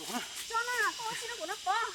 Tso na, koj ua tsi rau kuv no pob.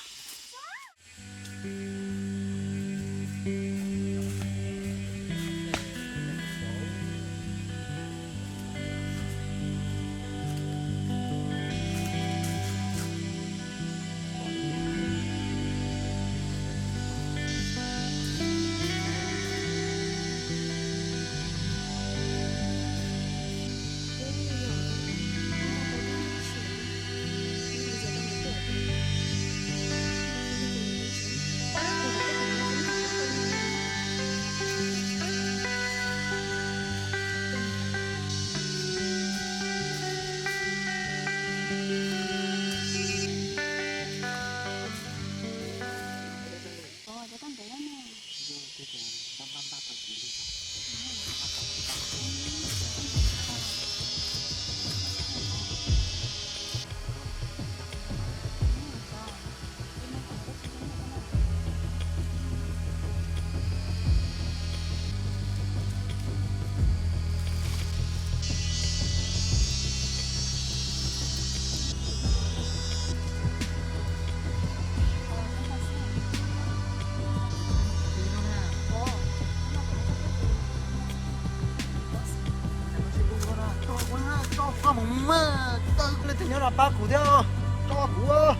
Koj mus muab tau leej twg nyob no pab kuv thiab, tso kuv,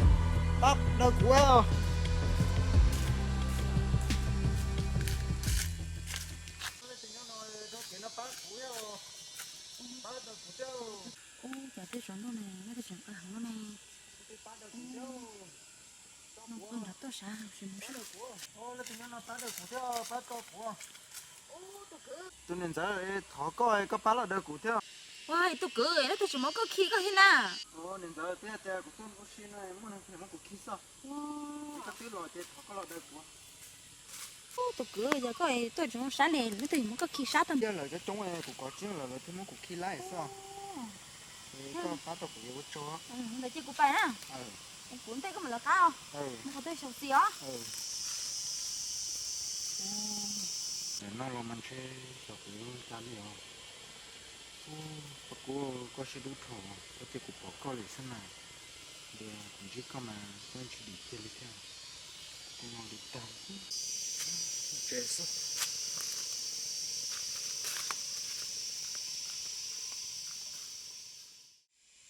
pab daws kuv. Leej twg nyob no rau kev no pab kuv, pab daws kuv thiab. Ub, cas tej zaum ntuj ne, nyob tej tseem qab heev no ne. Pab daws kuv thiab. Noj poj nrad tuaj sav tsis mus saib. Leej twg nyob no pab daws kuv thiab, pab tso kuv. Tus niam ntxawm, thov koj, koj pab los daws kuv thiab. Ua, tus kwv, leej twg tsis muab koj khi koj thiab na? Niam ntxawm, twb tias kuv tuaj ua si no muaj neeg phem muab kuv khi xwb. Koj twb los ces thov koj los daws kuv. Ub, tus kwv, yog koj tuaj tsis zoo sab ne, leej twg muab koj khi sab tag. Tiag lawm coob coob, kuv kov tsis yeej lawm lawv thiaj muab kuv khi lawm xwb. Koj pab tau kuv yuav ua tsaug. Ntawd ces kuv pais na. Kuv ntej koj mam lawv qab os. Mus qhov twg xyaum xis os. Ntawm no los mas ntshe xyov kuv yuav ua cas li os. Ub, koj kuv, koj siab dub dhau, koj cia kuv pom koj li xwb na. Tias kuv ntsib koj mas koj tsis dim kiag li thiab. Kuv no dim tag tsev xwb.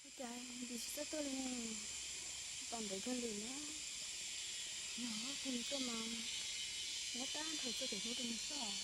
Ua cas dim tsis txawj tuaj li ne? Tos ntev kawg li na. Yog tus nws tuaj mas muab tab nrho txoj kev hlub rau nws xwb.